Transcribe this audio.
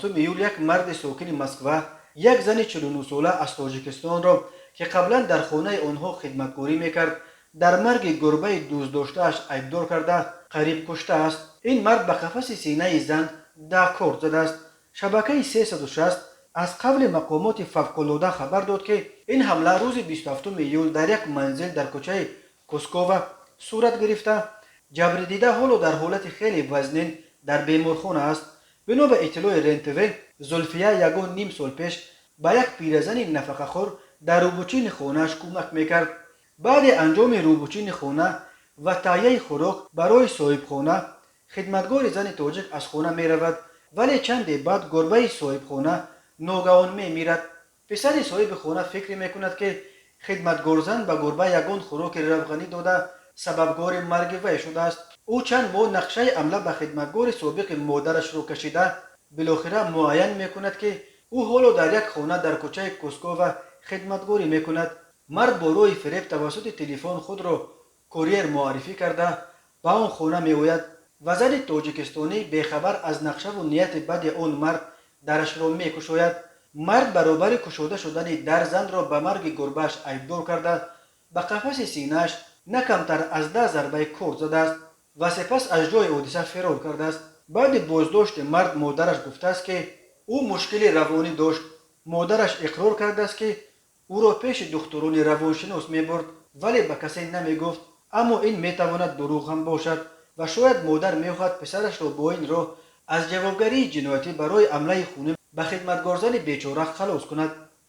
27 июл як марди сокини Москва як зани 49сола аз Тоҷикистонро, ки қаблан дар хонаи онҳо хидматгорӣ мекард, дар марги гурбаи дӯстдоштааш айбдор карда, қариб куштааст. Ин мард ба қафаси синаи зан 10 корд задааст. Шабакаи 360 аз қавли мақомоти фавқулода хабар дод, ки ин ҳамла рӯзи 27 июл дар як манзил дар кӯчаи Кускова сурат гирифта, ҷабрдида ҳоло дар ҳолати хеле вазнин дар беморхона аст. Бино ба иттилои РЕН-ТВ, Зулфия ягон ним сол пеш ба як пиразани нафақахӯр дар рӯбучини хонааш кӯмак мекард. Баъди анҷоми рӯбучини хона ва таҳияи хӯрок барои соҳибхона, хидматгори зани тоҷик аз хона меравад, вале чанде баъд гурбаи соҳибхона ногаҳон мемирад. Писари соҳиби хона фикр мекунад, ки хидматгорзан ба гурба ягон хӯроки равғанӣ дода, сабабгори марги вай шудааст. Ӯ чанд моҳ нақшаи ҳамла ба хидматгори собиқи модарашро кашида, билохира муайян мекунад, ки ӯ ҳоло дар як хона дар кӯчаи Кускова хидматгорӣ мекунад. Мард бо роҳи фиреб тавассути телефон худро курьер муаррифӣ карда, ба он хона меояд ва зани тоҷикистонӣ бехабар аз нақшаву нияти бади он мард дарашро мекушояд. Мард баробари кушода шудани дар занро ба марги гурбааш айбдор карда, ба қафаси синааш на камтар аз 10 зарбаи корд задааст ва сипас аз ҷои ҳодиса фирор кардааст. Баъди боздошти мард модараш гуфтааст, ки ӯ мушкили равонӣ дошт. Модараш иқрор кардааст, ки ӯро пеши духтурони равоншинос мебурд, вале ба касе намегуфт. Аммо ин метавонад дурӯғ ҳам бошад ва шояд модар мехоҳад писарашро бо ин роҳ аз ҷавобгарии ҷиноятӣ барои ҳамлаи хунин ба хидматгорзани бечора халос кунад.